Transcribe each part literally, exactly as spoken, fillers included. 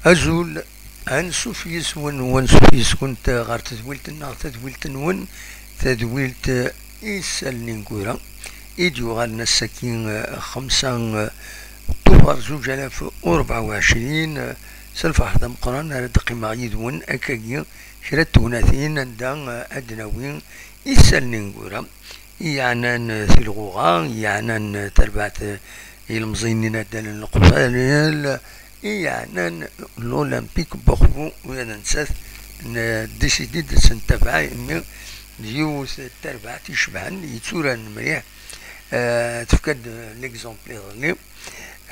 Azul, ansuf yes-wen u ansuf yes-kent ɣer tedwilt-nneɣ, tadwilt-nwen, tadwilt Isallen Ineggura, i d-yuɣalen ass-agi, eh, xemsa, eh, Tubeṛ zuǧ alaf u rebɛa u ɛecrin, eh, s lferḥ d ameqqran ara d-qqimeɣ yid-wen akkagi kra n tegnatin anda, eh, ad d-nawi isallen ineggura, i yeɛnan, eh, tilɣuɣa, i yeɛnan, eh, tarbaɛt, eh, ilemẓiyen inaddalen n Leqbayel, i yeɛnan l'Olympique Bordeaux, u ad nettat n-, décidi-d ad s-ntabaɛ imi d yiwet n terbaɛt icebḥen, yetturaren mliḥ, eh, tefka-d l'exemple iḍelli.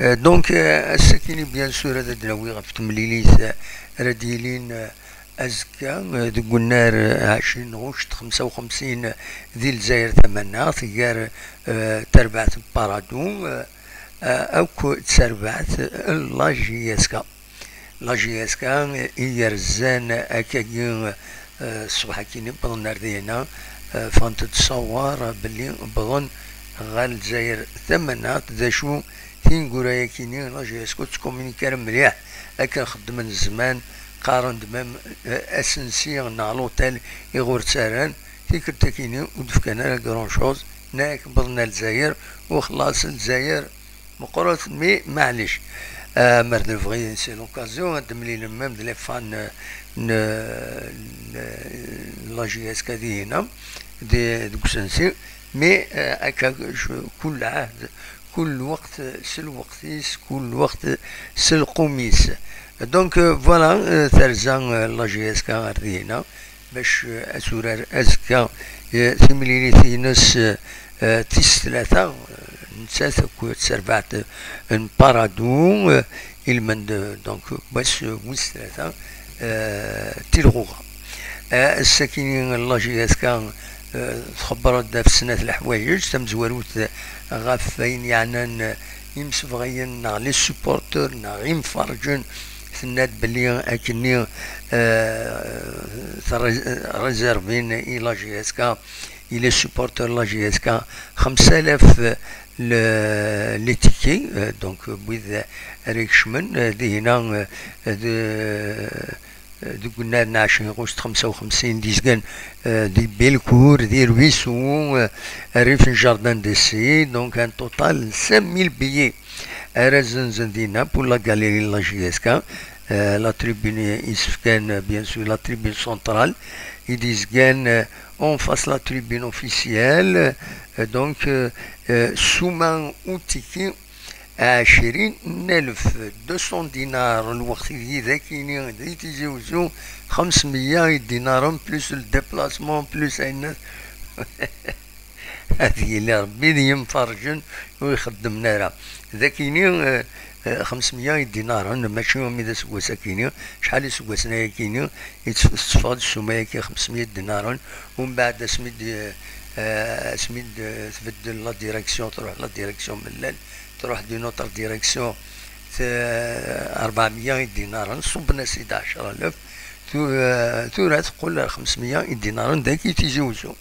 Eh, donc, eh, ass-akini, bien sûr, ad d-nawi ɣef temlilit, eh, ara d-yilin, eh, azekka, eh, deg unnar, eh, ɛecrin ɣuct xemsa u xemsin di Lezzayer Tamaneɣt, gar, eh, terbaɛt n Paradou, eh, eh, akk d terbaɛt n la J S K. La J S K i yerzan akkagi, eh, ṣṣbeḥ akkin i wwḍen ar dihina, eh, ffɣent-d ṣṣawar belli wwḍen ɣer Lezzayer Tamaneɣt. D acu tineggura-yakini, la J S K ur tettkuminik ara mliḥ akken xeddmen zzman, qqaren-d même, eh, asensi neɣ l'hôtel i ɣur ttarran, tikkelt-akini ur d-fkan ara grand chose, nekk wwḍen ar Lezzayer u xlaṣ Lezzayer meqqret, mais maɛlic. Euh, mer d lebɣi, c'est l'occasion ad d-mlilen même d les fans, euh, n, n, n la J S K dihina, di, deg usensi. Mais, euh, akka, je, kul ɛahd, kul lweqt s lweqt-is, kul lweqt s lqum-is. Donc, euh, voilà, euh, terza, euh, la J S K ar dihina bac, eh, ad turar azekka, eh, timlilit-ines, eh, eh, tis tlata, eh, nettat akked terbaɛt n Paradou, eh, ilmend, eh, donc, wass, eh, wis tlata, eh, tilɣuɣa. Eh, ass-akini la J S K, eh, txebber-d ɣef snat leḥwayeǧ, tamezwarut, eh, ɣef wayen yeɛnan, eh, imsebɣiyen neɣ les supporters neɣ imferrǧen, tenna-d belli akkenni, eh, terre-, réservin i la J S K, i les supporters n la J S K, xemsa alaf le-, les tickets, eh, donc, wid ara ikecmen, eh, dihina, eh, de, deg unnar n ɛecrin ɣuct xemsa u xemsin, d-yezgan, eh, di Bellecour, di Ruisseau, eh, rrif n Jardin d'Essai, donc un total cinq mille billets ara zzenzen dinna pour la galerie n la J S K. Eh, la tribune i s-fkan, eh, bien sûr, la tribune centrale, i d-yezgan, eh, en face la tribune officielle, eh, donc, eh, eh, ssuma utiki ɛecrin alef, deux cents dinars, lweqt i d-, akini di Tizi Wezzu, xemsmeyya i dinaren, plus le déplacement, plus ayen. Ad yili Rebbi d yimferrǧen ur ixeddmen ara. D akini, eh, eh, xemsmeyya i dinaren, mačči umi d aseggas akini, acḥal iseggasen ayakini, i tt-, tetteffeɣ-d ssuma-yaki xemsmeyya dinaren, umbeɛd asmi d-, eh, asmi d-, tbeddel la direction, truḥ la direction Mellal, truḥ d'une autre direction, t-, rebɛemya i dinaren, ṣubben-as-id ɛecra alaf, tu-, eh, tura teqqel ar xemsmeyya i dinaren dagi Tizi Wezzu.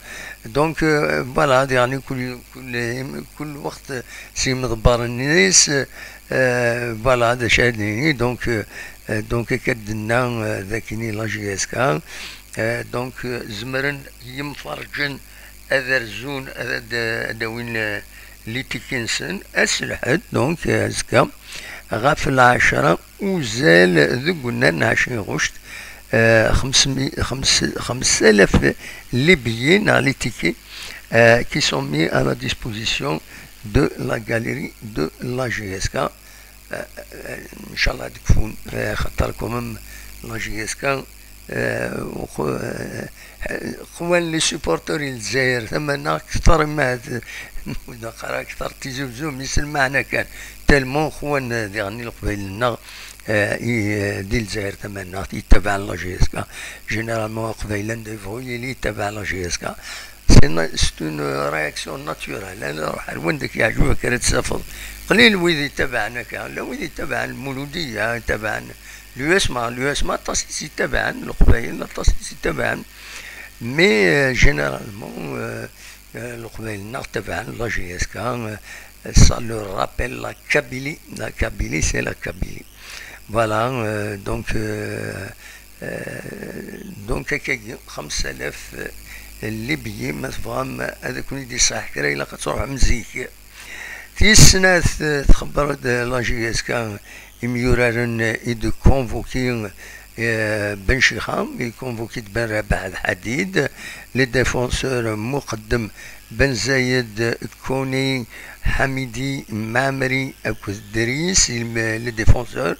Donc, eh, voilà, yeɛni kul, kul, kul lweqt s yimḍebbaren-is, eh, voilà, d acu ara d-nini, donc, eh, donc, akka d-tenna, eh, d akini la J S K, eh, donc, eh, zemren yimferrǧen ad rzun, ad, ad, ad awin, eh, litiki-nsen ass lḥedd, donc, eh, azekka, ɣef lɛecra uzal deg unnar n ɛecrin ɣuct, eh, xemsmeyya, xems-, xemsalaf les billets neɣ les tickets, eh, qui sont mis à la disposition de la galerie de la J S K. Eh, eh, inchallah ad kfun, eh, xaṭer quand même la J S K, eh, uxu-, eh, xwan les supporters n Lezzayer, tama-nneɣ kter, ma d-, d-, aqara kter Tizi Wezzu, mi s lmeɛna kan, tellement xwan, eh, diɣen i Leqbayel-nneɣ, eh, i, eh, di Lezzayer Tamaneɣt, yettabaɛen la J S K. Généralement, Aqbayli anda yebɣu yili yettabaɛ la J S K. C'est na-, c'est une réaction naturelle. Ad nruḥ ar wanda k-yeɛǧeb-ak ara tt-tafeḍ. Qlil wid yettabaɛen akka. Llan wid yettabaɛen Lmuludiya, yettabaɛen l'U S M A. L'U S M A aṭas i s-yettabaɛen, Leqbayel aṭas i s-yettabaɛen. Mais, euh, généralement, euh, euh, Leqbayel-nneɣ ttabaɛen la J S K, euh, ça leur rappelle la Kabylie. La Kabylie, c'est la Kabylie. Voilà, euh, donc, euh, euh, donc akkagi, xemsa alaf, euh, les billets, ma tebɣam ad ken-id-iṣaḥ kra, ilaq ad truḥem zik. Tis snat, euh, txebber-d la J S K imyuraren i d-convoqué, euh, Ben Chixa, i convoqué-d Ben Rabaḥ d Ḥadid, les défenseurs Muqeddem Ben Zayed, Koni, Ḥamidi, Mamri akked Dris, il-, les défenseurs.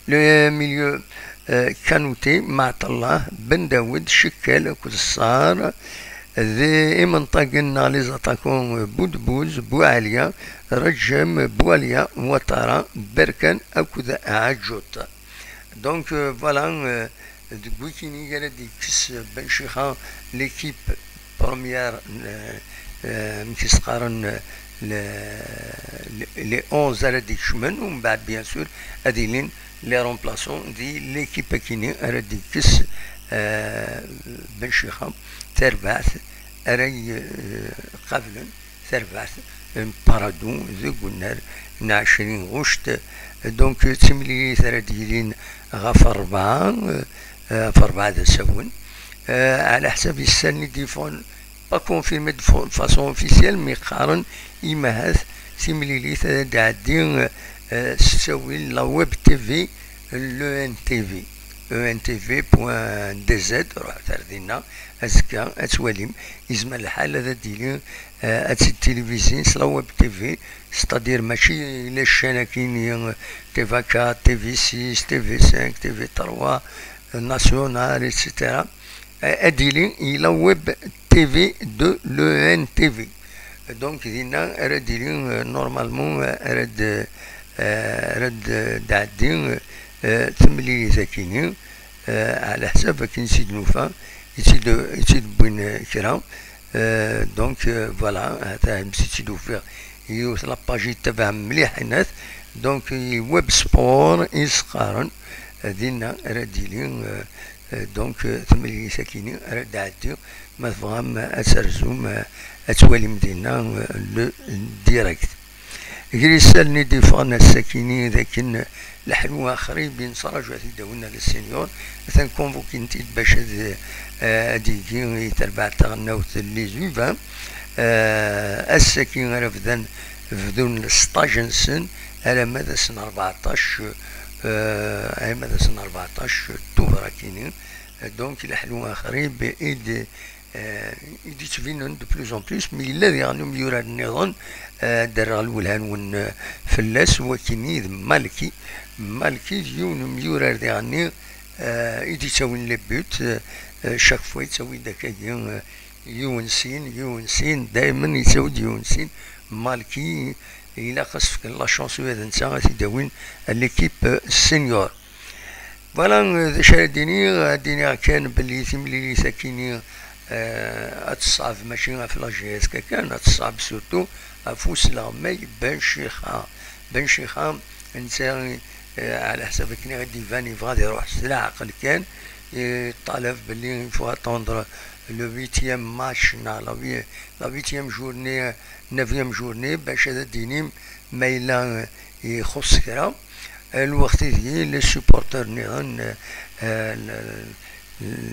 Le milieu, euh, Kanouté, Maɛṭallah, Ben Daoud, Chekkel akked Ssar. D imenṭagen neɣ les attaquants, euh, Boudbouz, Boualia, Redjem, Boualia, Ouattara, Berkane akked Adjout. Donc, euh, voilà, euh, deg wikini ara d-yekkes Ben Chixa l'équipe première, euh, euh, amek i s-qqaren, euh, le-, le-, les onze ara d-ikecmen, u mbeɛd, bien sûr, ad ilin les remplaçants di l'équipe akini ara d-yekkes, euh, Ben Chixa, tarbaɛt ara y-, euh, qablen tarbaɛt n Paradou deg unnar n ɛecrin ɣuct. Donc, d timlilit ara d-yilin ɣef rebɛa, eh, ɣef rebɛa d asawen. Eh, ɛla ḥsab issalni d-yeffɣen, pas confirmé de fa-, façon officielle, mi qqaren imahat timlilit ad d-tɛeddi, eh, s ttawil la Web T V, l'E N T V, E N T V point D Z, ruḥet ar dinna, azekka ad twalim. Yezmer lḥal ad d-yili, eh, ad tt-id-tilivizin s la Web T V, c'est-à-dire mačči les chaînes akini, eh, T V quatre, T V six, T V cinq, T V trois, eh, National, et cetera. Eh, ad d-yili i la Web T V de l'E N T V. Donc, dinna ara d-yili, eh, normalement, eh, ara d-, eh, ara d-, d-ɛeddi, eh, temlilit akini, eh, ɛla ḥsab akken i tt-id-nufa, i tt-id-, i tt-id-wwin, eh, kra. Euh, donc, euh, voilà, ata amek i tt-id-ufiɣ, yiwet la page yettabaɛ mliḥ inat. Donc, i Web Sport i s-qqaren, euh, dinna ara d-yili, euh, euh, donc, euh, temlilit akini ara d-tɛeddi, ma tebɣam ad terzum, euh, ad twalim dinna, euh, le direct. Gar isallen i d-iffɣen ass-akini d akken leḥlu axrib i nettraǧu ad t-id-awin ɣer le senior, atan convoquin-t-id bac ad, eh, ad yegi i terbaɛt taɣelnawt les U vingt. Eh, ass-agi ara bdan, bdun le stage-nsen alamma d ass n rbeɛṭac, eh, alamma d ass n rbeɛṭac tuber akini. Donc, leḥlu axrib i d-, eh, i d-yettbinen de plus en plus, mi yella diɣen umyurar nniḍen, eh, ad d-rreɣ lwelha-nwen, eh, fell-as, wakini d Malki. Malki d yiwen umyurar diɣenni, eh, i d-yettawin les buts, eh, eh, chaque fois yettawi-d akkagi, eh, yiwen sin, yiwen sin, daymen yettawi-d yiwen sin. Malki, ilaq ad s-fken la chance ula d netta ad t-id-awin à l'équipe, eh, senior. Voilà, euh, d acu ara d-iniɣ, ad d-iniɣ kan belli timlilit akini, euh, ad teṣɛeb mačči ɣef la J S K kan, ad teṣɛeb surtout ɣef usleɣmay Ben Chixa. Ben Chixa, netta, euh, ɛla ḥsab akken i ɣ-d-iban, yebɣa ad iruḥ s leɛqel kan, yeṭṭalab belli il faut attendre le huitième match, neɣ la hui-, la huitième journée, neuvième journée, bac ad d-inim ma yella, euh, ixuṣ kra. Lweqt ideg les supporteurs nniḍen, eh, eh,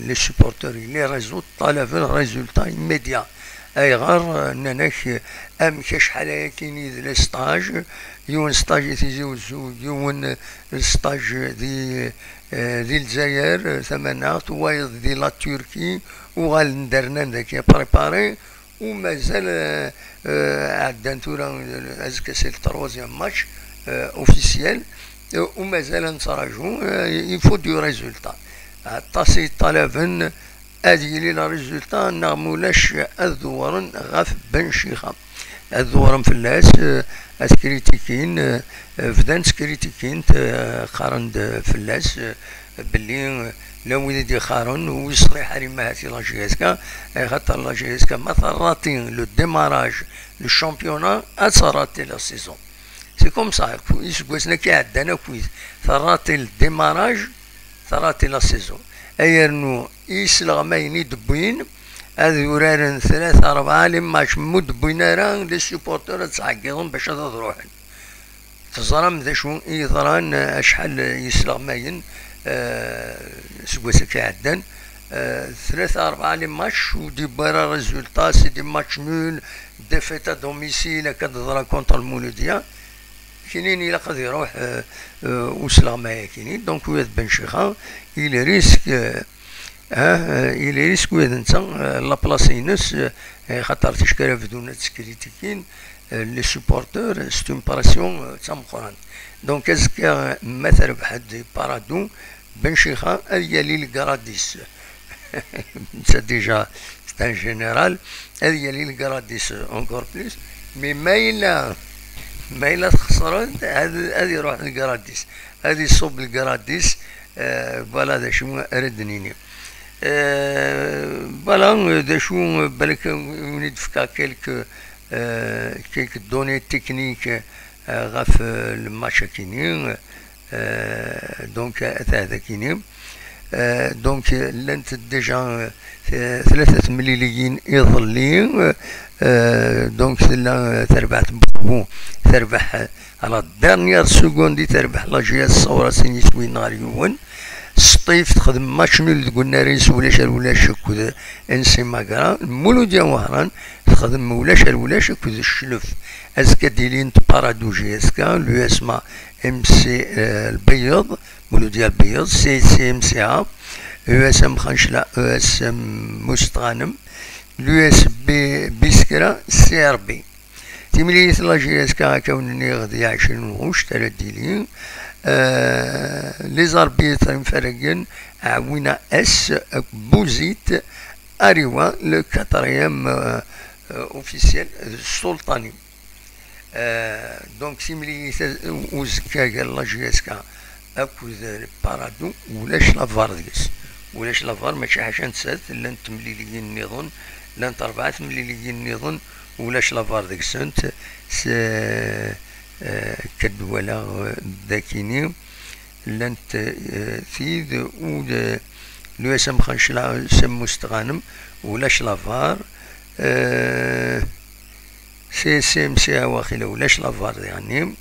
les supporteurs, les réseaux ṭṭalaben résultat immédiat. Ayɣer, eh, nnan-ak, eh, amek acḥal ayakini d les stages, yiwen stage i Tizi Uzzu, yiwen, eh, stage di, eh, di Lezzayer, eh, tamaneɣt, wayeḍ di la Turquie, uɣalen-d rnan dagi préparer, u mazal, euh, euh, ɛeddan tura, euh, azekka c'est le troisième match, euh, officiel, euh, u mazal ad nettraǧu, euh, il faut du résultat. Aṭas i yeṭṭalaben ad yili le résultat, neɣ mulac ad dewren ɣef Ben Chixa. Ad dewren fell-as, euh, ad t-kritikin, euh, bdan ttkritikint, euh, qqaren-d fell-as, euh, belli, euh, llan wid i d-iqqaren ur yeṣliḥ ara imahat i la J S K, axaṭer la J S K ma terrati le démarrage, le championnat, ad terrati la saison. C'est comme ça, iseggasen akka iɛeddan akk, terrati le démarrage, terrati la saison. Ay rnu isleɣmayen i d-wwin, ad uraren tlata, rebɛa les matchs, ma ur d-wwin ara, les supporters ad ttɛeggiḍen bac ad, ad ruḥen. Teẓram d acu i yeḍran, eh, acḥal yesleɣmayen, eh, seg wass-agi iɛeddan, eh, tlata rebɛa les matchs ur d-yewwi ara résultat, c'est des matchs nuls, défaite à domicile, akka d-teḍra contre Mouloudia. Kinin ilaq ad iruḥ, eh, eh, usleɣmay-akini. Donc, Oued Ben Chixa, il risque, eh, ah, eh, il risque Oued netta, eh, la place-ines, eh, xaṭer ticki ara bdun ad ttekritikin, eh, les supporters, c'est une pression, eh, d tameqqrant. Donc, azekka, ma terbeḥ-d Paradou, Ben Chixa ad yali le grade dix. Netta déjà, c'est un général, ad yali le grade dix encore plus. Mais ma yella, ma yella txesren, ad, ad iruḥ le grade dix. Ad iṣub le grade dix, eh, voilà d acu ara d-nini. Eh, voilà, eh, d acu, eh, balak, eh, wen-id-fkeɣ quelques, eh, quelques données techniques, eh, ɣef, eh, le match-akini, eh, donc, eh, atah d akini. Eh, donc, eh, llant déjà, eh, tlata temliliyin iḍelli, eh, donc tella, eh, terbaɛt n Bourbon, terbeḥ, eh, à la dernière seconde i terbeḥ la J S, ṣṣawra sin yiswiyen ɣer yiwen. Sṭif texdem match nul deg unnar-is ulac ar ulac akked N C Magra. Mouloudia Wehran texdem ulac ar ulac akked Cclef. Azekka ad ilint Paradou J S K, l'U S M A M C, eh, Lbeyyeḍ, Mouloudia Lbeyyeḍ, C S C M C A, U S M Xancla, U S M Mustɣanem, l'U S B Biskra, C R B. Timlilit n la J S K akka wen-nniɣ di ɛecrin ɣuct ara d-tili. Eh, les arbitres imferragen, Ɛwina S, Buzit, Ariwa, le quatrième, euh, euh, officiel, euh, Sultani. Euh, donc, timlilit, euh, uzekka gar la J S K akked, euh, Paradou, ulac la var deg-s. Ulac la var, mačči ḥaca nettat, llant temliliyin nniḍen, llant rebɛa temliliyin nniḍen, ulac la var deg-sent. S-, euh, akka d-walaɣ, euh, dakini. Llant, eh, tid u d l'U S M Xancla, U S M Mustɣanem, ulac la var, eh, C S C M C A waqila ulac la var diɣenni.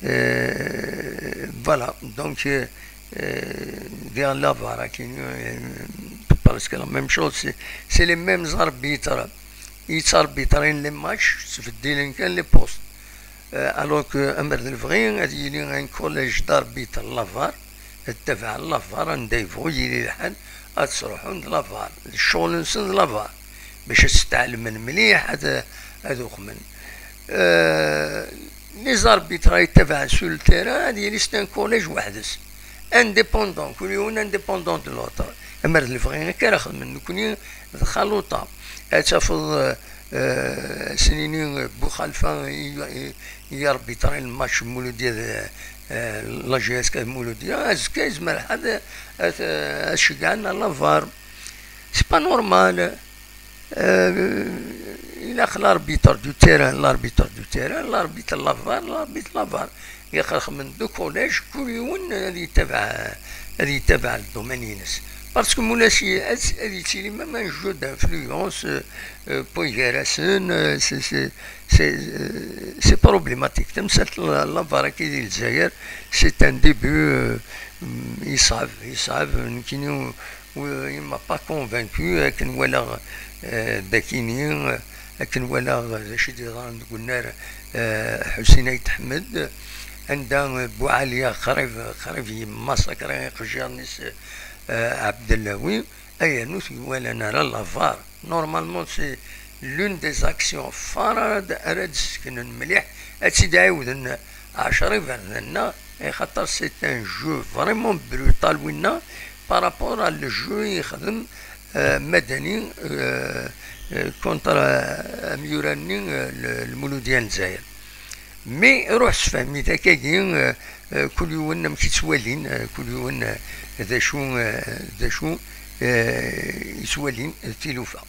Eh, voilà, donc, eh, diɣen la var, akini, eh, presque la même chose, c'est, c'est les mêmes arbitres. Yettarbitrin les matchs, ttbeddilen kan les postes. Euh, alors que amer d lebɣi ad yili un collège d'arbitres la var, ad tabaɛ la var anda yebɣu yili lḥal, ad sruḥun d la var, d ccɣel-nsen d la var, bac ad steɛlemen mliḥ, ad, ad uxmen. Euh, les arbitres ay tabaɛ sur le terrain, ad yili c'est un collège weḥd-s, indépendant, kul yiwen indépendant de l'autre. Amer d lebɣi akka ara xedmen nekni d xaluṭa. Ad tafeḍ, euh, euh, s-nini, euh, Buxalfa i, i, i arbitrin le match Mouloudia d, euh, la J S K Mouloudia, azekka yezmer ad, ad, ad ceggɛen la var. C'est pas normal. Euh, ilaq l'arbitre du terrain, l'arbitre du terrain, l'arbitre la var, l'arbitre la var. Ilaq ad xedmen deux collèges, kul yiwen ad yettabaɛ, ad yettabaɛ le domaine-ines. Parce que mulac, ad, ad yettili même un jeu d'influence, euh, euh, pour Yarasen, euh, c'est, c'est, c'est, euh, c'est problématique. Tamsalt la, la var-agi di Lezzayer, c'est un début, euh, yeṣɛeb, yeṣɛeb, nekkini, ur, il m'a pas convaincu, akken walaɣ, euh, dakini, euh, akken walaɣ d acu i d-yeḍran deg unnar, euh, Ḥusin Ayt Ḥmed, anda, euh, Buɛaliya qrib, qrib yemmasakra iqejjiren-is, euh, Ɛebdellawi, ay rnu ur t-walan ara la var. Normalement, c'est l'une des actions phares ara d-, ara d-sseknen mliḥ, ad tt-id-ɛiwden ɛecra iberdan-nneɣ, axaṭer c'est un jeu vraiment brutal winna par rapport à le jeu i yexdem, euh, Madani, euh, euh, contre, euh, amyurar-nni, euh, le, le Mouloudia n Lezzayer. Mais ruḥ sefhem-it akkagi, euh, euh, kul yiwen amek yettwalin, euh, kul yiwen, euh, d acu, euh, d acu, euh, yettwalin d tilufa.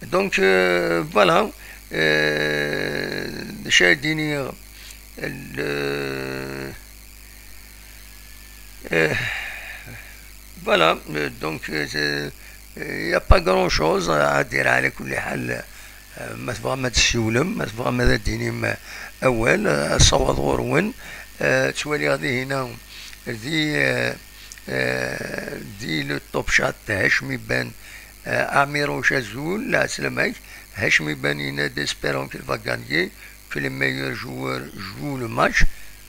Donc, euh, voilà, euh, d acu ara d-iniɣ, le, euh, voilà, euh, donc, euh, c'est, euh, il n'y a pas grand-chose à dire, على كل حال. Ma tebɣam ad d-tessiwlem, ma tebɣam ad d-tinim awal, asawaḍ ɣur-wen. Eh, ttwaliɣ dihina di, eh, eh, di le top chat, Hacmi Ben, eh, Amirouche, azul, lɛeslama-k. Hacmi Ben yenna-d: espérons qu'il va gagner, que les meilleurs joueurs jouent le match.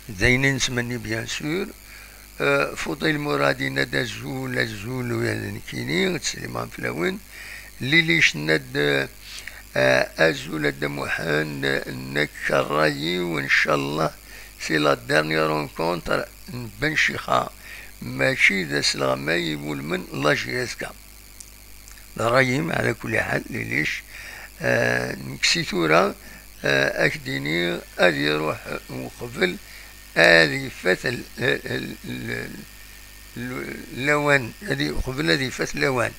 D ayen i nettmenni, bien sûr. Eh, Fuḍil Murad yenna-d: azul, azul, ula d nekkini, ttsellimeɣ fell-awen. Lili Cnad, eh, azul a Dda Muḥend, nekk ṛṛay-iw, ncallah, c'est la dernière rencontre n Ben Chixa, mačči d asleɣmay iwulmen la J S K. D ṛṛay-im, ɛla kulli ḥal, Lilic. Eh, nekk si tura, eh, ad k-d-iniɣ ad iruḥ uqbel ad ifat l-, l-, l-, l-, lawan, ad i-, uqbel ad ifat lawan.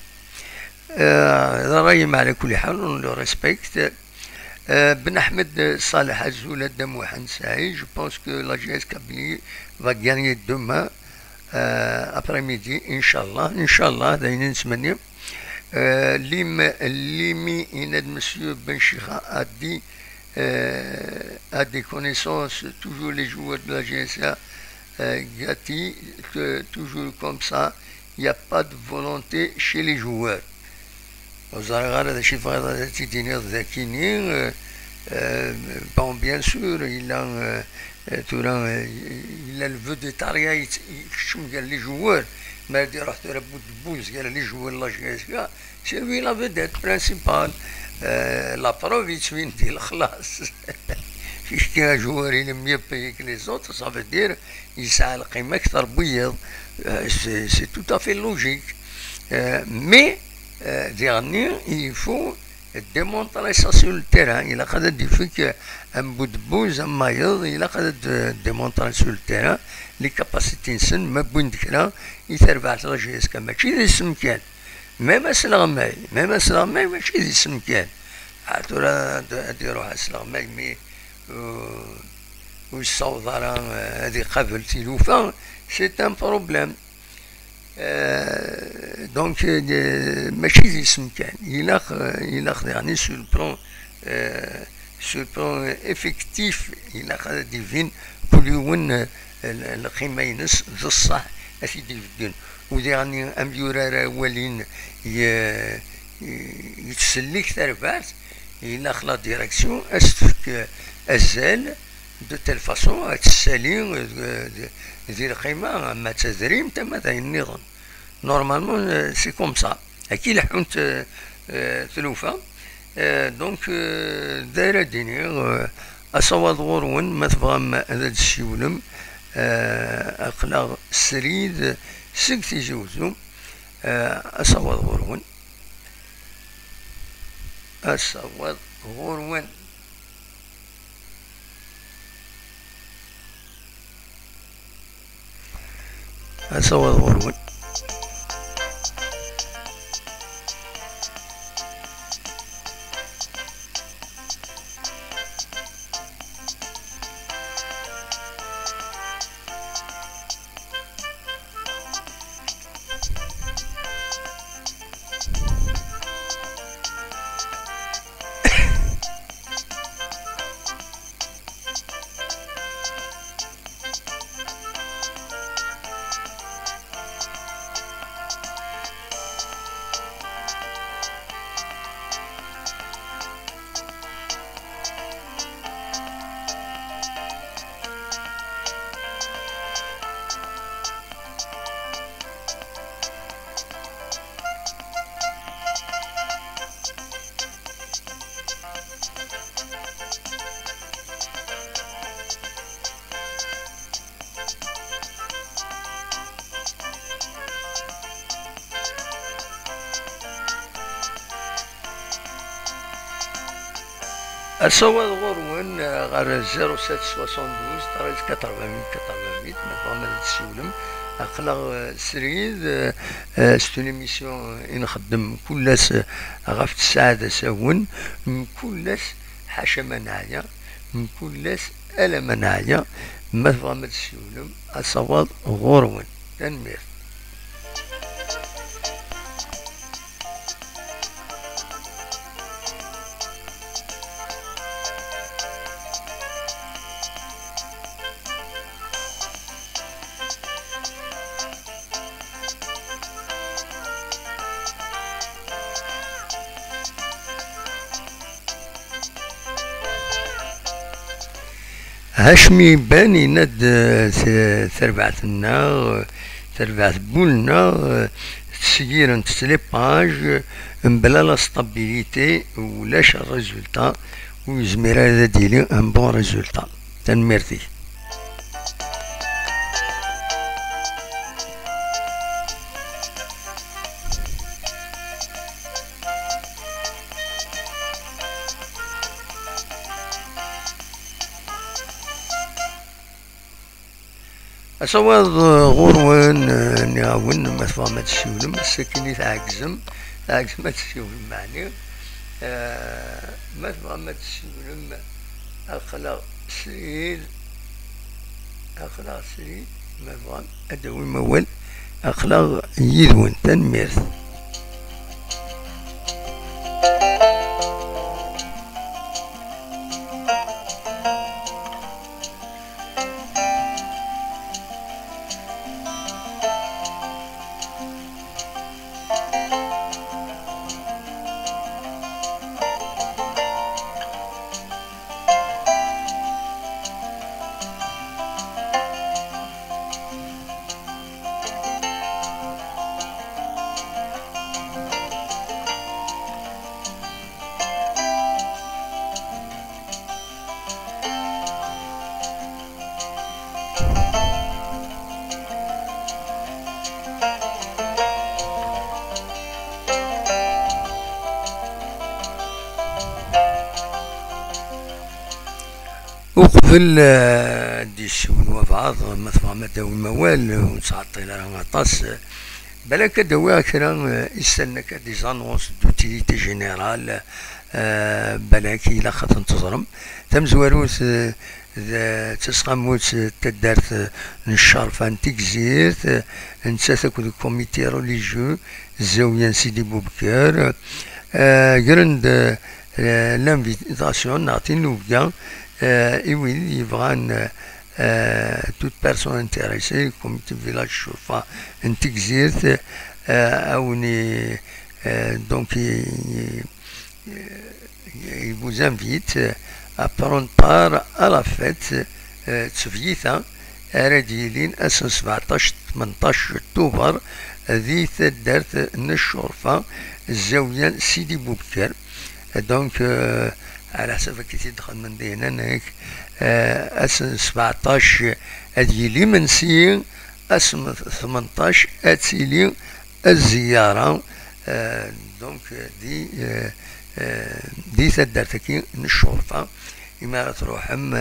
Eh, d ṛṛay-im, ɛla kulli ḥal, on le respecte. Eh, Ben Ahmed Saleh, azul a Dda Muḥend Saïd, je pense que la J S Kabylie va gagner demain, eh, après-midi, inchallah, inchallah, d ayen i nettmenni. Eh, Lim-, Limi yenna-d: Monsieur Ben Chixa a dit, eh, a des connaissances, toujours les joueurs de la J S A, eh, gâtés, que toujours comme ça, il n'y a pas de volonté chez les joueurs. Ur ẓriɣ ara d acu i tebɣiḍ ad t-id-tiniḍ d akini. Eh, eh, bon, bien sûr, yella, eh, eh, tura, eh, yella le vedettariat yet-, yekcem gar les joueurs. Mi ara d-iruḥ tura Boudebouz gar les joueurs n la J S K, c'est lui la vedette principale. Eh, la preuve, yettbin-d lexlaṣ. Puisque un joueur, il est mieux payé que les autres, ça veut dire yesɛa lqima akter n wiyiḍ. Eh, c'est, c'est tout à fait logique. Eh, mais, eh, diɣenni, il faut démontrer ça sur le terrain. Ilaq ad d-ifek, eh, am Boudebouz, am wayeḍ, ilaq ad d-, démontrer sur le terrain les capacités-nsen, ma wwin-d kra i terbaɛt la J S K. Mačči d isem kan. Même asleɣmay, même asleɣmay, mačči d isem kan. Ah, tura ad, ad iruḥ asleɣmay, mi, euh, ur yessaweḍ ara, euh, ad iqabel tilufa, c'est un problème. Euh, donc, euh, mačči d isem kan. Ilaq, euh, ilaq diɣenni sur le plan, euh, sur le plan effectif, ilaq ad d-ibin kul yiwen, euh, l-, lqima-ines d ṣṣeḥ ad t-id-ibedden. U diɣenni amyurar awalin ye-, yettsellik tarbaɛt, ilaq la direction ad s-tefk azal, de telle façon ad tessali, euh, di, di lqima, ama d tadrimt, ama d ayen nniḍen. Normalement, euh, c'est comme ça. Akka i leḥḥunt, euh, euh, tlufa. Euh, donc, euh, d ara d-iniɣ, euh, asawaḍ ɣur-wen, ma tebɣam ad d-tessiwlem, euh, aql-aɣ srid seg Tizi Uzzu. Euh, asawaḍ ɣur-wen. Asawaḍ ɣur-wen. Asawaḍ ɣur-wen. Asawaḍ ɣur-wen, eh, ɣer zéro sept soixante-douze treize quatre-vingt-huit quatre-vingt-huit, ma tebɣam ad d-tessiwlem. Aql-aɣ, eh, srid, eh, eh, c'est une émission i nxeddem mkul ass, eh, ɣef tesɛa d asawen, mkul ass, ḥaca ma neɛya, mkul ass, ala ma neɛya. Ma tebɣam ad d-tessiwlem, asawaḍ ɣur-wen. Tanemmirt. Hacmi Ben yenna-d, eh, t-, tarbaɛt-nneɣ, eh, tarbaɛt n wul-nneɣ, eh, tesgirent s les pages, eh, mebla la stabilité, ulac résultat, ur yezmir ara ad d-yili un bon résultat. Tanemmirt-ik. Asawaḍ, eh, ɣur-wen, eh, nniɣ-awen, ma tebɣam ad tessiwlem, ass-akin i tɛegzem, tɛegzem ad tessiwlem, meɛni, eh, ma tebɣam ad tessiwlem, aql-aɣ srid, aql-aɣ srid, ma tebɣam ad d-tawim awal, aql-aɣ yid-wen. Tanemmirt. Uqbel, eh, ad d-yessiwel wabɛaḍ, ma tebɣam ad d-tawim awal, ur nettɛeṭṭil ara aṭas. Balak ad d-awiɣ kra, eh, isallen akka, des annonces d'utilité générale, eh, balak ilaq ad tent-teẓrem. Tamezwarut, eh, d, d tasqamut, eh, taddart, eh, n Ccerfa n Tigzirt, eh, nettat akked le comité religieux, Zawiya n Sidi Bubker, eh, gren-d, eh, l'invitation neɣ tinubga, eh, i wid yebɣan, eh, toute personne intéressée, comité village Ccerfa n Tigzirt, eh, a wen-i, eh, donc, i, i, i vous invite à prendre part à la fête, eh, d tebyitin ara d-yilin ass n sbeɛṭac, tmenṭac Tubeṛ di taddart n Ccerfa, Zawiya n Sidi Bubker. Donc, eh, ɛla ḥsab akken i t-id-xedmen dinna, nekk, eh, ass n sbeɛṭac ad yili imensi, ass n tmenṭac ad tili zzyara, eh, donc, eh, di, eh, eh, di taddart-agi n Ccerfa. Imi ara truḥem,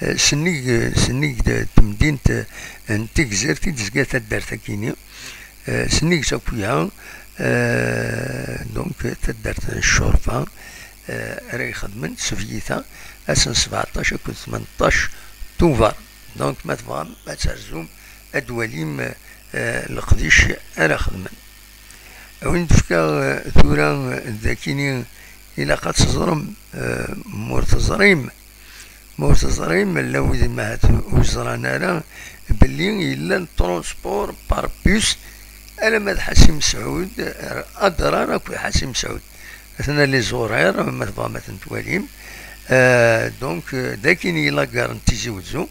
eh, sennig, sennig d temdint, eh, n Tigzirt i d-tezga taddart-agi-ni. Eh, sennig-s akk-ya, eh, donc, taddart n Ccerfa, eh, ara ixedmen s tebyitin, ass n sbeɛṭac akked tmenṭac Tubeṛ. Donc, ma tebɣam ad terzum, ad d-twalim, eh, leqdic ara xedmen. A wen-d-fkeɣ, eh, tura, eh, d akini ilaq ad teẓrem, eh, ma ur teẓrim, ma ur teẓrim, llan wid ma ahat ur ẓran ara, belli yella transport par bus alamma d Ḥasi Mesɛud, ar Adrar akked Ḥasi Mesɛud. Atan les horaires, ma tebɣam ad ten-twalim. Euh, donc, euh, d akini la gare n Tizi Wezzu.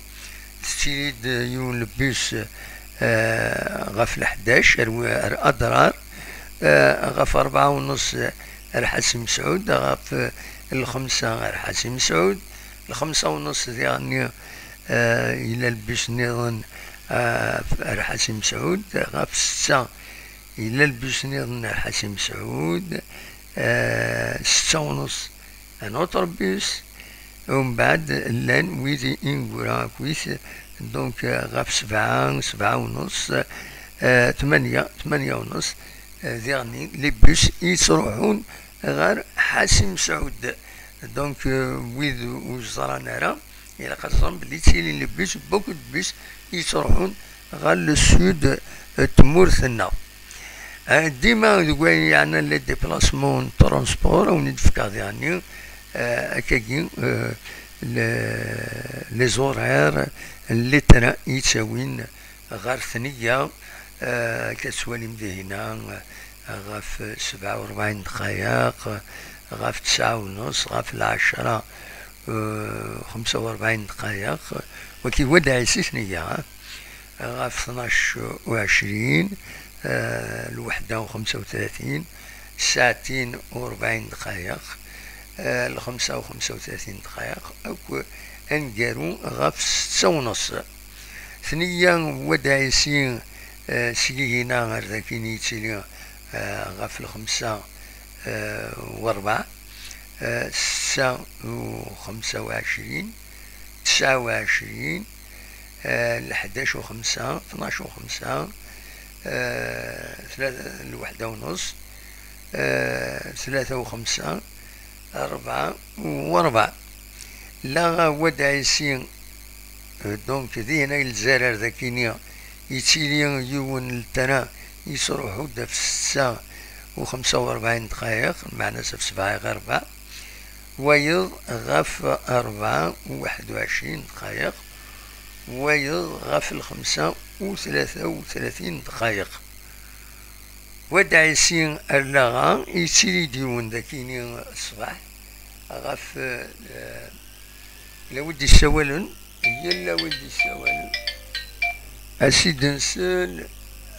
Tettili-d yiwen le bus, euh, ɣef leḥdac ar, ar Adrar, euh, ɣef rebɛa u nneṣ ar Ḥasi Mesɛud, ɣef, euh, lxemsa ar Ḥasi Mesɛud, lxemsa u nneṣ diɣenni, euh, yella le bus nniḍen, euh, ar Ḥasi Mesɛud, ɣef ssetta yella le bus nniḍen ar Ḥasi Mesɛud, euh, ssetta u nneṣ un autre bus, umbeɛd llan wid ineggura akkit, donc, euh, ɣef sebɛa, sebɛa u nneṣ, euh, tmanya, tmanya u nneṣ, euh, diɣenni les bus yettruḥun ɣer Ḥasi Mesɛud. Donc, euh, wid ur ẓran ara, ilaq ad ẓren belli ttilin les bus, beaucoup de bus yettruḥun ɣer le sud, euh, n tmurt-nneɣ. Euh, dima deg wayen yeɛnan les déplacements n transport, a wen-d-fkeɣ diɣenni, euh, akkagi, euh, le-, les horaires n les trains yettawin ɣer Tnegga, euh, akka tettwalim dihinna, euh, ɣef sebɛa u rebɛin dqayeq, ɣef tesɛa u nneṣ, ɣef lɛecra eh, xemsa u rebɛin ddqayeq, wagi wadda ɛisi tnegga, eh, ɣef tnac u ɛecrin, eh, lweḥda u xemsa u tlatin, ssaɛtin u rebɛin ddqayeq, eh, lxemsa u xemsa u tlatin ddqayeq, akk aneggaru ɣef setta u nneṣ. Tnegga wadda ɛisi, eh, seg igina ar dakin yettili, eh, ɣef lxemsa, eh, u rebɛa, eh, setta u xemsa u ɛecrin, tesɛa u ɛecrin, eh, lḥdac u xemsa, tnac u xemsa, eh, tlata, lweḥda u nneṣ, eh, tlata u xemsa, rebɛa u rebɛa. La wadda ɛisi, eh, donc, dihin ay lzarar dakini yettili yiwen n lettra yesruḥu-d ɣef setta u xemsa u rebɛin ddqayeq, lmeɛna-s ɣef sebɛa i ɣer rebɛa, wayeḍ ɣef rebɛa u waḥed u ɛecrin ddqayeq, wayeḍ ɣef lxemsa u tlata u tlatin ddqayeq. Wadda ɛisi allaɣa yettili-d yiwen dakini ṣṣbeḥ ɣef, eh, la wi d-issawalen, yella wi d-issawalen. As-id-nsel.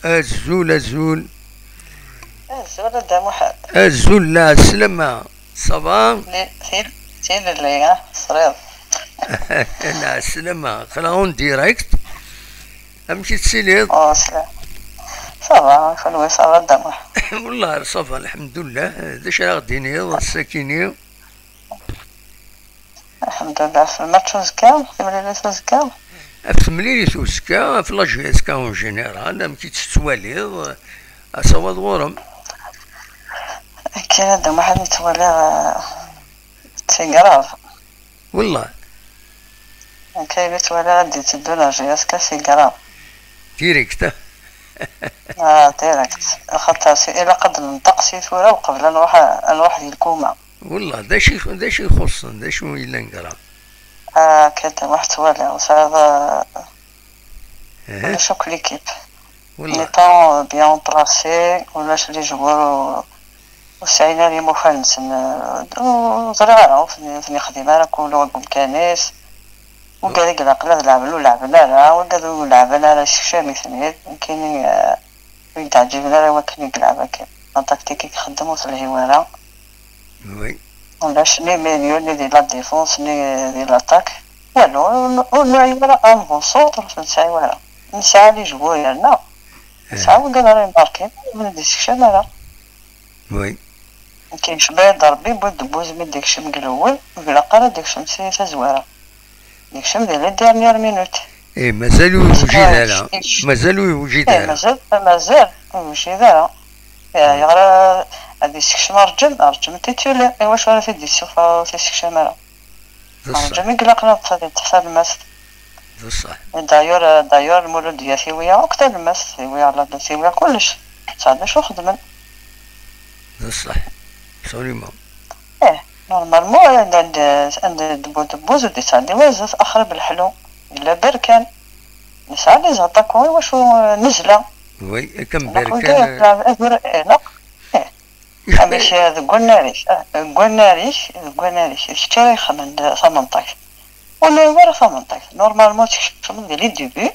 Azul, azul. Azul a Dda Muḥend. Azul, la sslama. Ça va? Li-, til-, tilelli, ah, tesriḍ. La sslama. Aql-aɣ en direct. Amek i tettiliḍ? Oh, ça va, kenwi ça va, Dda Muḥend? Wallah, ça va, lḥemdullah. D acu ara ɣ-d-tiniḍ ass-akini? Lḥemdullah, ɣef lmatch uzekka, timlilit uzekka. Ɣef temlilit uzekka, ɣef la J S K en général, amek i tt-tettwaliḍ? Asawaḍ ɣur-m? Akken a Dda Muḥend i ttwaliɣ, eh, d tigrav. Wallah. Nekk ayen i ttwaliɣ ad d-itteddu la J S K si gra. Direct. Ah, direct. Axaṭer si, ilaq ad nenṭeq si tura uqbel ad nruḥ, ad nruḥ di lkuma. Wallah, d acu i, d acu ixuṣṣen, d acu yellan gra? Ah, akka d waḥ ttwaliɣ, tesɛiḍ, ah, ulac akk l'équipe. Wallah. Mitan bien placé, ulac les joueurs ur sɛin ara imukan-nsen, eh, ur ẓriɣ ara, ur ten-, ur ten-ixdim ara kul wa deg umkan-is. Wigad i ilaqen ad leɛben ur leɛben ara, wigad ur leɛben ara yessekcam-iten-id. Nekkini, eh, ur yi-d-ɛǧiben ara wakken i yelɛeb akken. La tactique i ixeddem ur telhi wara. Oui. Ulac ni milieu, ni di la défense, ni di l'attaque. Walu, ur, ur nuɛi ara avant centre, ur nesɛi ara. Nesɛa les joueurs yerna. Nesɛa wigad ara imarkin, ur d-yessekcam ara. Oui. Nekk yecba-yi-d Rebbi, wwid-d Buzem i d-ikcem deg lewwel, ur ilaq ara ad d-ikcem si tazwara. D-ikcem di les dernières minutes. Eh, mazal ur yewjid ara. Mazal ur yewjid ara. Eh, mazal, mazal ur yewjid ara. Eh, yeɣra ad yessekcem Rǧem, Rǧem titulaire. Iwacu ara t-id-yessufeɣ ur t-yessekcam ara? D ṣṣeḥ. Rǧem i ilaqen ad t-, ad yeṭṭef talemmast. D ṣṣeḥ. D'ailleurs, d'ailleurs, Lmulud Yat iwwi akk talemmast, iwwi la, iwwi kullec. Tesɛa d acu xedmen. D ṣṣeḥ. Absolument. Eh, normalement, anda, anda, anda d-, d-, d-, ur d-yettɛeddi wazet, axrib leḥlu. Yella Berkan. Nesɛa les attaquants, iwacu, eh, nezla? Oui, akken Berkan, eh, eh, eh. Amek, eh, deg wannar-ik, eh, deg wannar-ik, deg wannar-ik, d kečč ara ixedmen d-, tamenṭayt. Ur nuɛi ara tamenṭayt. Normalement, tkecmeḍ di les débuts,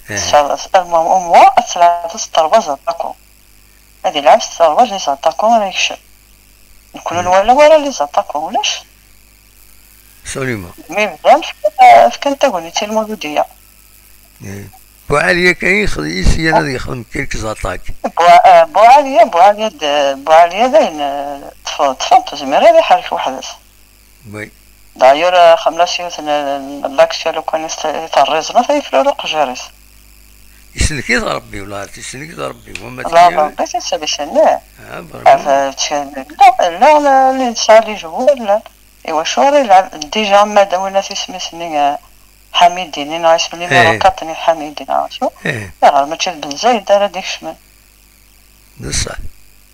eh, tesɛiḍ, au moins, au moins, ad tleɛbeḍ s trois attaquants. Ad ilɛeb s trois les attaquants ara yekcem. Nekni ur nwala ara les attaquants, ulac. Absolument. Mi bdan, fkan, fkan tagnit i Lmuludiya. Eh. Buɛaliya kan i yexd-, i syan ad yexdem quelques attaques. Bua-, eh, Buɛaliya, Buɛaliya d-, Buɛaliya dayen, eh, ṭṭf-, ṭṭfen-t, ur yezmir ara ad iḥerrek weḥd-s. Oui. D'ailleurs, eh, xemla s yiwet n, n l'actuel ukan i s-, i terriẓen, ata yeflulu uqejjar-is. Isellek-it Rebbi, wala isellek-it Rebbi, wama la, tili. Rebbi tisellek-nni. Ah, vraiment. Ɣef, eh, la, la, la, nesɛa les joueurs, la. Iwacu ara yelɛeb? Déjà, ma d-awin at isem-is-nni, eh, Ḥamidi-nni, neɣ isem-nni, eh, Mirakat-nni Ḥamidi, neɣ acu? Eh. Ayɣer mačči d Ben Zayed ara d-ikecmen? D ṣṣeḥ.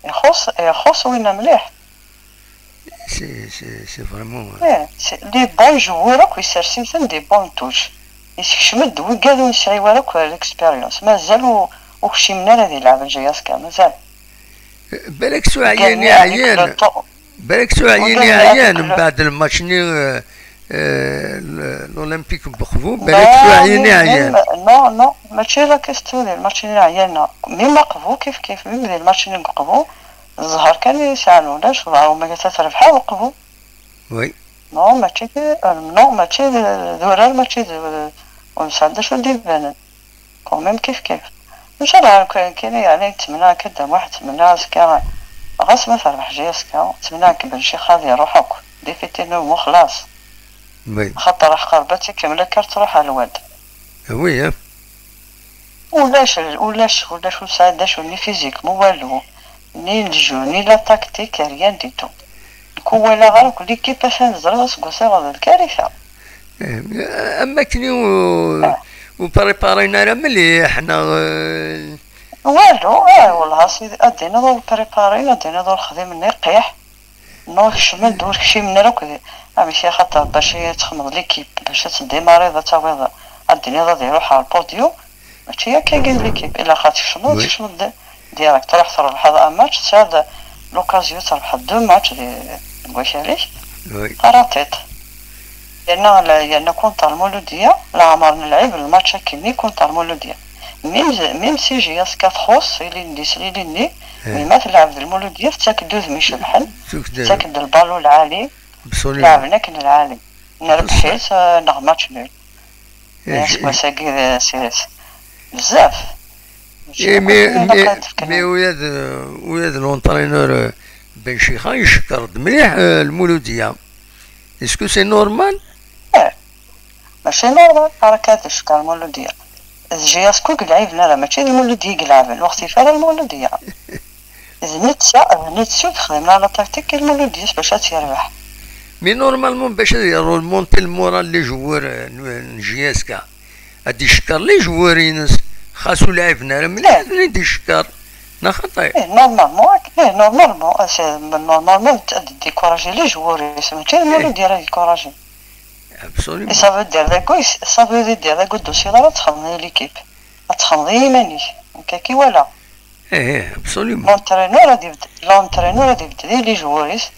Ixuṣ, ixuṣ winna mliḥ. C'est, c'est, c'est vraiment, eh, c'est, les bons joueurs akk yessers-iten des bonnes touches. Yessekcem-d wigad ur nesɛi wara akk l'expérience. Mazal ur, ur kcimen ara di lɛeb n J S K, mazal. Balak s uɛyan i ɛyan. Balak s uɛyan i ɛyan mbeɛd lmatch-nni, eh, Eh, l-, l'Olympique n Uqbu, balak tura ɛyan i ɛyan. Non, non, mačči la question di lmatch-nni ɛyan. Même Uqbu kif kif, même di lmatch-nni n Uqbu, zzher kan i sɛan ulac, ur ma terbeḥ Uqbu. Oui. Non, mačči d, non, mačči d, d urar, mačči d, ur nesɛi d acu d-ibanen. Quand même kif kif. Ncallah kan, kan, yeɛni, ttmennaɣ akka Dda Muḥ, ttmennaɣ azekka, ɣas ma terbeḥ J S K, ttmennaɣ kan Bencixa ad iruḥ akk. Défaite-inu xlaṣ. Oui. Xaṭer ḥqerbat ikemmel akka, ad truḥ ar lwad. Oui, hein. Ulac, ulac, ulac, ur sɛiɣ d acu, ni physique, mu walu, ni le jeu, ni la tactique, rien du tout. Nekk ur walaɣ ara akk l'équipe, atan ẓriɣ aseggas iḍ d karita. Eh, am wakken ur, ur préparin ara mliḥ, neɣ, eh? Walu, eh, wellah, a sidi, ad d-tiniḍ ur préparin, ad d-tiniḍ ur xdimen iqiḥ. Non, kecmen-d, ur kcimen ara akk di, amek, axaṭer bac ad txedmeḍ l'équipe, bac ad tdémarriḍ, ad tawiḍ, ad d-tiniḍ ad iruḥ ɣer le podium, mačči akkagi d l'équipe, ilaq ad tkecmeḍ, ad tkecmeḍ d-, direct, truḥ trebḥeḍ un match, tesɛiḍ l'occasion trebḥeḍ deux matchs di, deg wakal-ik, oui, xaraṭiṭ. Yerna la, yerna contre Lmuludiya, leɛmer nelɛib lmatch akkenni contre Lmuludiya. Même, même si J S K txuṣṣ ilindi s lilindi, eh, mais ma telɛeb d Lmuludiya, tettak-d udem icebḥen, tettak-d lbalu lɛali, absolument, leɛben akken lɛali. Nerebḥ-it, eh, neɣ match nul. Eh, mais aseggas-agi d, s, s, bezzaf. Eh, mais, mais, mais ula d, ula d l'entraîneur, eh, Bencixa icekkeṛ-d mliḥ, eh, Lmuludiya. Est-ce que c'est normal? Eh, mačči normal, ara akka ad icekkeṛ Lmuludiya. D J S K i ilɛiben ara, mačči d Lmuludiya i ilɛaben, ur ɣ-tif ara Lmuludiya. D netta, d netta i ixedmen la tactique i Lmuludiya bac ad tt-yerbeḥ. Mais normalement, bac ad iremonti le moral n les joueurs, euh, n, n J S K, ad d-icekkeṛ les joueurs-ines, xas ur lɛiben ara mliḥ, eh, ad ten-id-icekkeṛ. Neɣ xaṭi? Eh, normalement, eh, normalement, eh, c'est, normalement, ad d-décourager les joueurs, c'est mačči d Lmuludiya ara décourager. Absolument. Et ça veut dire, d'accord, ça veut dire, d'accord, dossier là, ad txedmeḍ i l'équipe. Ad txedmeḍ i yiman-ik. Nekk akka i walaɣ. Eh, eh, absolument. L'entraîneur ad ibed-, l'entraîneur ad ibedden i les joueurs-is,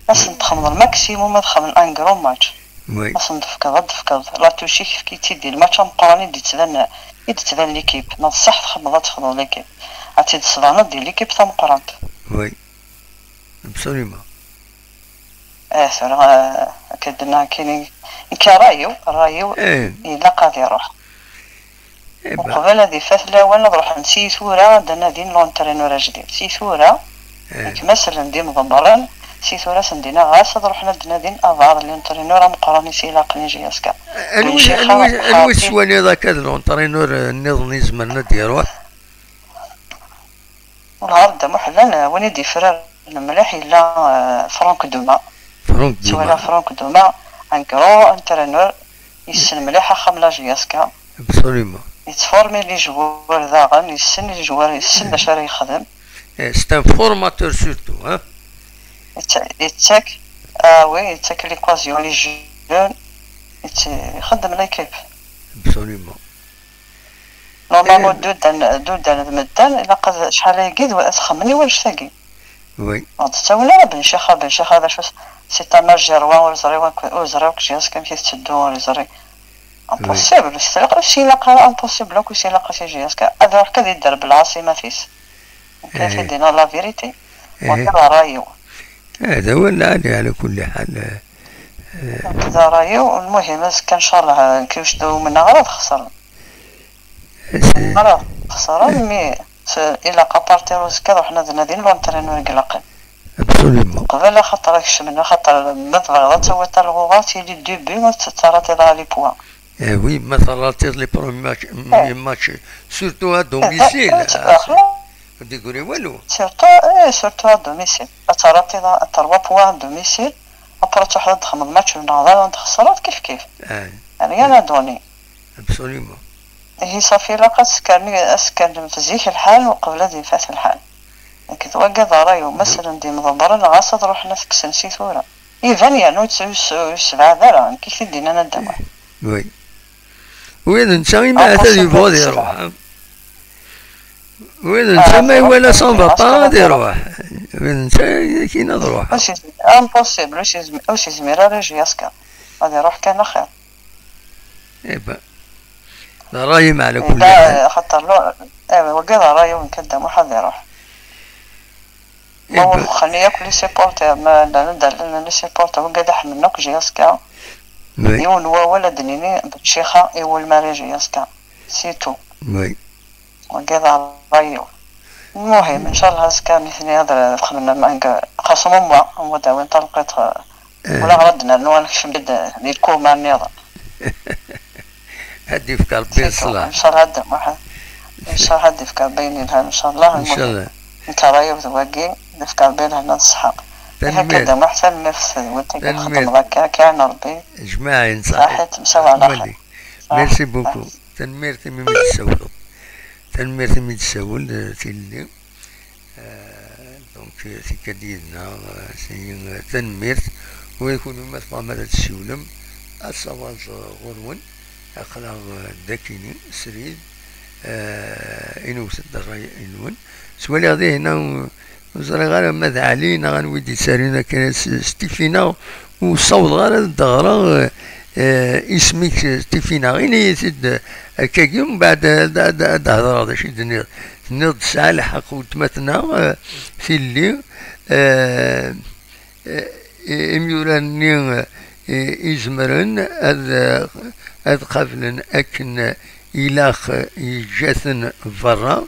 ad sen-txedmeḍ le maximum, ad xedmen un grand match. Oui. Ad sen-tefkeḍ, ad d-tefkeḍ. La touche-ik, efk-itt-id di lmatch ameqqran i d-yettban, i d-tettban l'équipe. Ma d ṣṣeḥ txedmeḍ, ad txedmeḍ l'équipe. Ad tt-id-tesbaneḍ di l'équipe tameqqrant. Oui. Absolument. Eh, tura, eh, akka d-nniɣ nekkini, nekk ṛṛay-iw, ṛṛay-iw, eh, ilaq ad iruḥ. Eh ben. Uqbel ad ifat lawan, ad ruḥen si tura ad d-nadin l'entraîneur ajdid. Si tura, eh, nekk ma sellen d imḍebbren, si tura ad sen-d-iniɣ ɣas ad ruḥen ad d-nadin aḍar l'entraîneur ameqqran i s-ilaqen i J S K. Anwi, anwi, anwi tettwaliḍ akka d l'entraîneur, eh, nniḍen izemren ad d-iruḥ? Wellah, Dda Muḥ, llan, eh, win i d-yefraren mliḥ yella, eh, Franck Duma. Franck Duma. Ttwaliɣ Franck Duma, un grand entraîneur, yessen mliḥ axxam la J S K. Absolument. Yettformi les joueurs daɣen, yessen les joueurs, yessen d acu ara yexdem. Eh, c'est un formateur surtout, hein? Yetta-, yettak, ah oui, yettak l'équation les jeunes, yett-, ixeddem l'équipe. Absolument. Normalement, eh, d uddan, d uddan d medden, ilaq ad, acḥal ayagi d wa-, ad xemmen i wannect-agi. Oui. Ur d-ttawin ara Bencixa, Bencixa d acu s-, c'est un âge zéro un, ur ẓriɣ akk, ur ẓriɣ akk J S K amek i tetteddu, ur ẓriɣ. Oui. Impossible, s-, ilaq, s-, ilaq ara impossible akk, s-, ilaq s-, J S K. Ad iruḥ kan ad idder belɛaṣimat-is. Nekk ad, eh, ak-id-iniɣ la vérité. Eh. Wagi d ṛṛay-iw. Eh, d awal lɛali, ɛla kulli ḥal, eh, eh. D ṛṛay-iw, lmuhim, azekka, ncallah, eh, nekk ur s-d-umneɣ ara ad xesren. Ara xesren, mi s-, ilaq apartir uzekka ad ruḥen ad nadin l'entraîneur i ilaqen. Absolument. Qbel axaṭer ad kecmen, axaṭer ma tebɣiḍ ad tawiḍ talɣuɣa, tili début ad tettaraḍ les points. Eh oui, ma terratiḍ les premiers matchs, eh, premiers matchs, surtout à domicile, eh, ah, ur d-yeggri walu. Surtout, eh, surtout à domicile. Ad terratiḍ à trois points à domicile, après ad truḥeḍ ad txedmeḍ match neɣ d ara txesreḍ kif kif. Eh. Rien à donner. Absolument. Ihi ṣafi, ilaq ad skren, ad skren f zik lḥal uqbel ad ifat lḥal. Nekk d wagi d ṛṛay-iw, ma slen-d imḍebbren, ɣas ad ruḥen ad t-kksen si tura. Iban yernu ur s-, ur s-, ur yessebɛad ara, nekk i k-t-id-yennan a Dda Muḥ. Oui. Win netta imi ahat ad yebɣu ad iruḥ, ah. Win netta ma iwala ça va pas ad iruḥ. Win netta akin ad ruḥ. Impossible, ur s-, ur s-, ur s-izmir ara J S K. ad iruḥ kan axir. Iba, d ṛṛay-im ɛla kulli ḥal. Xaṭer lu, eh, wagi d ṛṛay-iw nekk, a Dda Muḥ, ad iruḥ. Ma wexxen yakk les supporters, ma llan anda llan les supporters, wagi ad ḥemmlen akk J S K. Yiwen wawal ad d-nini, Ben Chixa iwulem ara J S K. C'est tout. Wagi d ṛṛay-iw. Lmuhim, ncallah azekka nitni ad xedmen, xas umumwa, umwa d-awin talqiṭ, wala ɣer ad d-nernu ad nekcem di lkuma nniḍen. Ad d-ifk Ṛebbi ṣṣlaḥ. Ncallah ad d-, ncallah ad d-ifk Ṛebbi ayen yelhan, ncallah. Ncallah. Nekk ṛṛay-iw d wagi, ad d-ifk Ṛebbi lehna d ṣṣeḥḥa. Ihi akka d amaḥ, tanemmirt deg win tagi txedmeḍ akka, akka n Ṛebbi. Jmaɛin, ṣaḥit. Ṣaḥit, msawa ɛla xir. Merci beaucoup. Tanemmirt imi mi d-tessawleḍ. Tanemmirt imi d-tessawel, eh, tilelli. Eh, donc, eh, tikkad yid-neɣ, eh, tanemmirt. Ula d kunwi ma tebɣam ad tessiwlem, ad tawḍeḍ, eh, ɣur-wen. Aql-aɣ, eh, dakini, srid, eh, inewwet-d ṛṛay-nwen. Ttwaliɣ dihin, eh, Ur ẓriɣ ara ma d Ɛli neɣ anwa i d-yettarun akken s, s tifinaɣ, ur ssawḍeɣ ara ad d-ɣreɣ, eh, isem-ik s tifinaɣ. Ini-yi-t-id, eh, akkagi, mbeɛd ad, ad, ad d-hedreɣ d acu i d-tenniḍ. Tenniḍ-d tesɛa lḥeqq weltma-tneɣ, eh, tilelli, eh, eh, imyura-nni, eh, izemren ad, eh, ad qablen akken ilaq yeǧǧa-ten berra,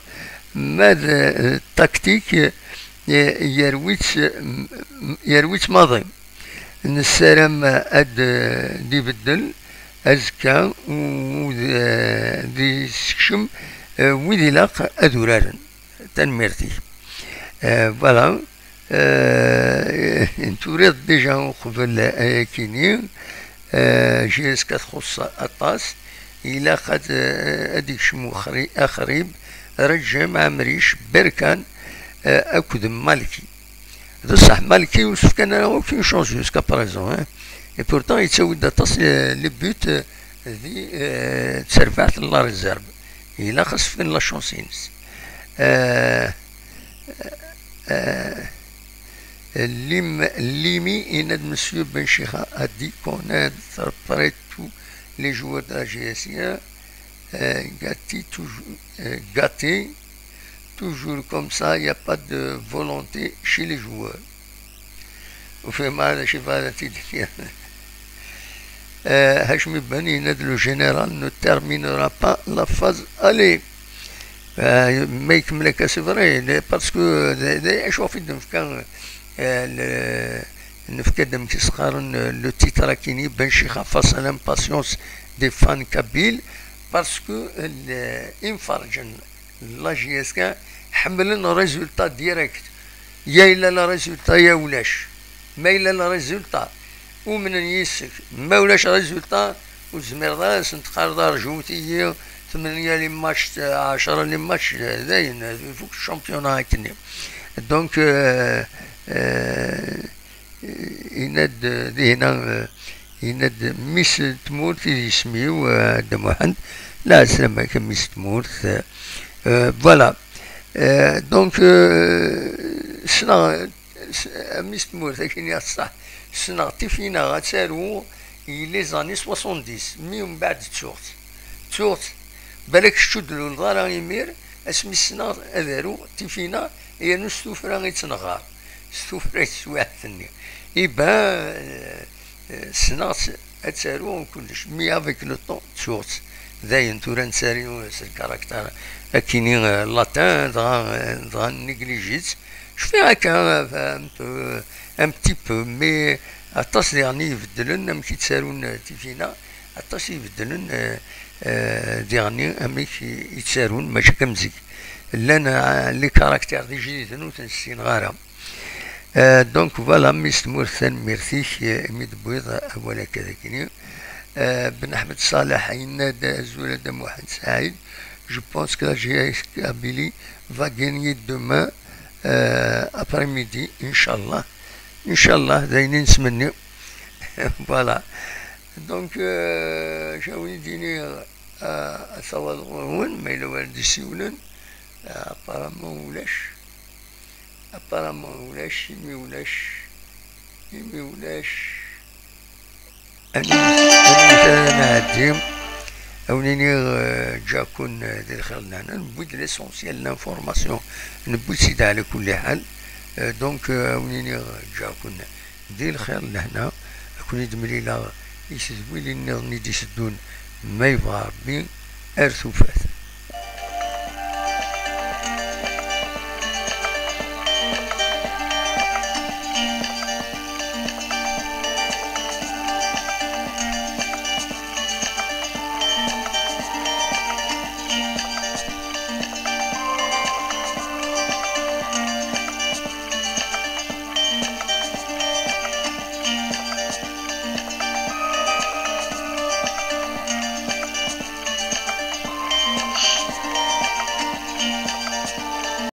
ma d, eh, taktik, eh, yerwi-tt, yerwi-tt maḍi. Nessaram ad, eh, d-ibeddel azekka u, u d, eh, d-yessekcem, eh, wid ilaq ad uraren. Tanemmirt-ik. Eh, voilà. Eh, turiḍ déjà uqbel ayakini, eh, J S K txuṣṣ aṭas, ilaq ad, ad ikcem uxri-, axrib, Reǧem, Amric, Berkan, eh, akked Malki. D ṣṣeḥ, Malki ur s-fkan ara aucune chance jusqu'à présent, hein. Et pourtant, yettawi-d aṭas, eh, les buts, eh, di, eh, terbaɛt n la réserve. Ilaq ad s-fken la chance-ines. Eh, eh, Lim-, Limi yenna-d Monsieur Ben Chixa a dit qu'on interprète tous les joueurs de la G S I, euh, gâté toujours, euh, gâté toujours comme ça, il n'y a pas de volonté chez les joueurs. Ur fhimeɣ ara acu i bɣiḍ ad t-id-tiniḍ. Euh, Hacmi Ben yenna-d le général ne terminera pas la phase aller. Euh, ma ikemmel akka, c'est vrai, parce que d, d acu ɣef i d-nefka, euh, le, nefka-d amek i s-qqaren, euh, le titre akini, Ben Chixa face à l'impatience des fans kabyles, parce que, euh, imferrǧen la J S K ḥemmlen résultat direct. Ya yella le résultat, ya ulac. Ma yella le résultat, umnen yis-k. Ma ulac résultat, ur tezmireḍ ara ad sen-teqqareḍ rjut-iyi, tmenya les matchs, ɛecra les matchs, dayen, ifuk championnat akkenni. Donc, euh, euh, yenna-d, euh, dihna, euh, yenna-d mmi-s n tmurt i d isem-iw, euh, Dda Muḥend. La, sslam-ak a mmi-s n tmurt. Euh, voilà. Euh, donc, euh, ssneɣ, s-, a mmi-s n tmurt, akken i ɣ-tṣaḥ, ssneɣ Tifina ad taru i les années soixante-dix, mi umbeɛd ttuɣ-tt. Ttuɣ-tt, balak kečč ur d-tluleḍ ara imir, asmi ssneɣ ad aruɣ Tifina, yernu s tuffra i tt-neɣɣar. S tuffra i teswiɛt-nni. Iban, euh, euh, ssneɣ-tt ad taru kullec, mais avec le temps ttuɣ-tt. Dayen tura nettari s lkarakter akini, euh, latin, dɣa, euh, dɣa néglige-itt. Cfiɣ akka, euh, un peu, un petit peu, mais aṭas diɣen i ibeddlen amek i ttarun, euh, Tifina, aṭas i ibeddlen, euh, euh, diɣen amek i, i ttarun, mačči akka am zik. Llan, euh, les caractères d ijdiden ur ten-ssineɣ ara. Euh, donc voilà, mmi-s n tmurt, tanemmirt-ik, euh, imi d-tewwiḍ awal akka d akini. Euh, Ben Ḥmed Ṣaleḥ yenna-d, azul a Dda Muḥend Saɛid, je pense que la G S Kabylie va gagner demain, euh, après-midi, inchallah. Inchallah, d ayen i nettmenni. Voilà. Donc, euh, j'ai envie de dire, euh, ad tawḍeḍ ɣur-wen, ma yella wara d-isiwlen, euh, apparemment ulac. Apparemment ulac, imi ulac, imi ulac. Anwa ara nɛeddi? A wen-iniɣ, eh, ǧǧiɣ-ken, eh, di lxir d lehna. Newwi-d l'essentiel, l'information newwi-tt-id ɛla kulli ḥal. Eh, donc, eh, a wen-iniɣ, eh, ǧǧiɣ-ken di lxir d lehna. Ad ken-id-mlileɣ i tedwilin nniḍen i d-iteddun, ma yebɣa Rebbi. Ar tufat.